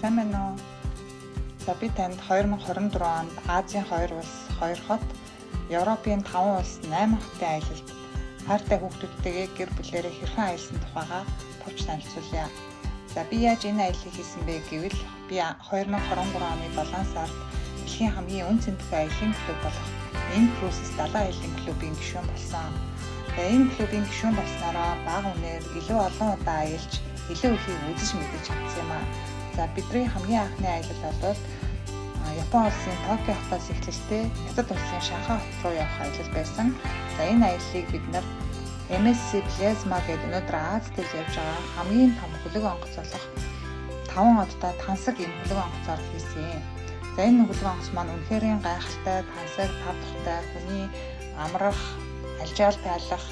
Сайн байна уу? За, би танд 2024 онд Азийн 2 улс 2 хот, Европын 5 улс 8 хотын аялалд хайртай хүүхдүүдтэйгээ гэр бүлээрээ хэрхэн аялсан тухайгаа товч танилцуулъя. За, би яаж энэ аяллыг хийсэн бэ гэвэл би 2023 оны 7 сард дэлхийн хамгийн үнэ цэнэтэй аяллын клуб болох inCruises далайн аяллын клубын гишүүн болсон. За, энэ клубын гишүүн болсноороо бага үнээр илүү олон удаа аялж, илүү ихийг үзэж мэдэж чадсан юм аа. За, бидний хамгийн анхны аялал бол Япон улсын Токио хотоос эхлэлтэй Хятад улсын Шанхай хот руу явах аялал байсан. За, энэ аяллыг бид нар MSC Plasma гэдэг өнөөдөр Азид явж байгаа хамгийн том хөлөг онгоц болох 5 одтой тансаг ийм хөлөг онгоцоор хийсэн. За, энэ хөлөг онгоц маань үнэхээр гайхалтай, тансаг, тав тухтай, хүний амрах, алжаал тайлах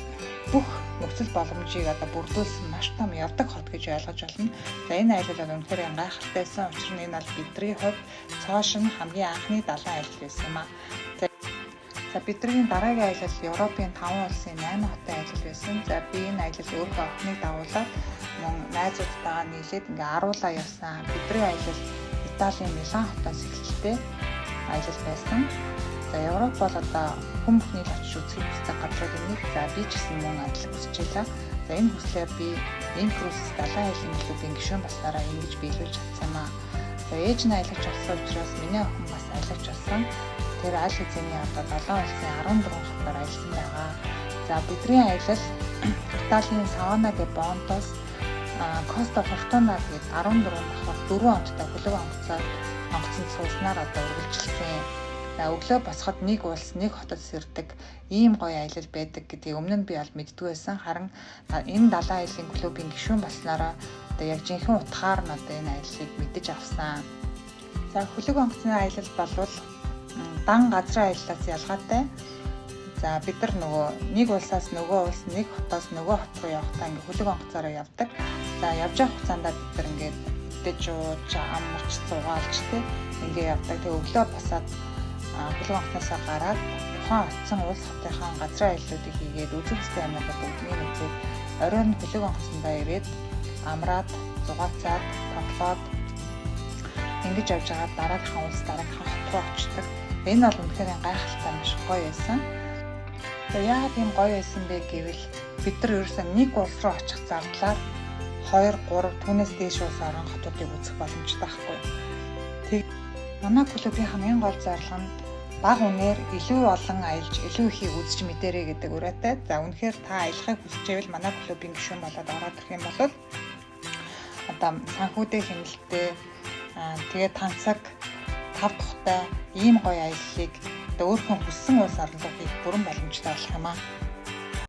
бүх нөхцөл боломжийг одоо бүрдүүлсэн маш том явдаг хот гэж ойлгож байна. За, энэ аялал бол үнэхээр гайхалтай байсан. Учир нь энэ бол бидний хувьд цоошин хамгийн анхны далайн аялал байсан юм аа. За, бидний дараагийн аялал Европын 5 улсын 8 хотын аялал байсан. За, би энэ аялал өөрийнхөө охиныг дагуулад мөн найзуудтайгаа нийлээд ингээ аруулаа явсан. Бидний аялал Италийн Милан хотоос эхэлтэй аялал байсан. За, Европ бол одоо хүн бүхний л очиж үзэхийг хүсдэг газруудын нэг. За, би ч гэсэн мөн адил хүсэж байлаа. За, энэ хүслээр би inCruises далайн аяллын клубын гишүүн болсноороо ингэж биелүүлж чадсан юм аа. За, ээж нь аялагч болсон учраас миний охин бас аялагч болсон. Тэр аль хэзээний одоо 7 улсын 14 хотоор аялсан байгаа. За, бидний аялал Италийн Савона де Понтос Коста Фортуна гээд 14 давхар 4 одтой хөлөг онгоцонд сууснаар одоо үргэлжилсэн. За, өглөө босоход нэг улс, нэг хотод сэрдэг ийм гоё аялал байдаг гэдгийг өмнө нь би бол мэддэггүй байсан. Харин энэ далайн аяллын клубын гишүүн болсноороо одоо яг жинхэнэ утгаар нь одоо энэ аяллыг мэдэж авсан. За, хөлөг онгоцны аялал болвол дан газрын аяллаас ялгаатай. За, бид нар нөгөө нэг улсаас нөгөө улс, нэг хотоос нөгөө хот руу явахдаа ингээ хөлөг онгоцоороо явдаг. За, явж явах хугацаанд бид нар ингээд идэж ууж, амарч, зугаалж тэ ингээ явдаг. Тэгээ өглөө босоод хөлөг онгоцноосоо гараад тухайн очсон улс хотынхаа газрын аяллуудыг хийгээд, үзэх ёстой юмнуудаа бүгднийг үзээд, оройн хөлөг онгоцондоо ирээд амраад, зугаацаад, тоглоод ингэж явж байгаа дараагийнхаа улс, дараагийнхаа хот руу очдог. Энэ бол үнэхээр гайхалтай, маш гоё байсан. Тэгээ яагаад ийм гоё байсан бэ гэвэл бид нар ерөөсөө нэг улс руу очих зардлаар 2 3 түүнээс дээш улс орон хотуудыг үзэх боломжтой байхгүй. Тэг манай клубын хамгийн гол зорилго нь бага үнээр илүү олон аялж, илүү ихийг үзэж мэдэрэй гэдэг уриатай. За, үнэхээр та аялахыг хүсэж байвал манай клубын гишүүн болоод ороод ирэх юм бол одоо санхүүдээ хэмнэлттэй, тэгээ тансаг, тав тухтай ийм гоё аяллыг одоо өөрийнхөө хүссэн улс орон руу хийх бүрэн боломжтой болох юм аа.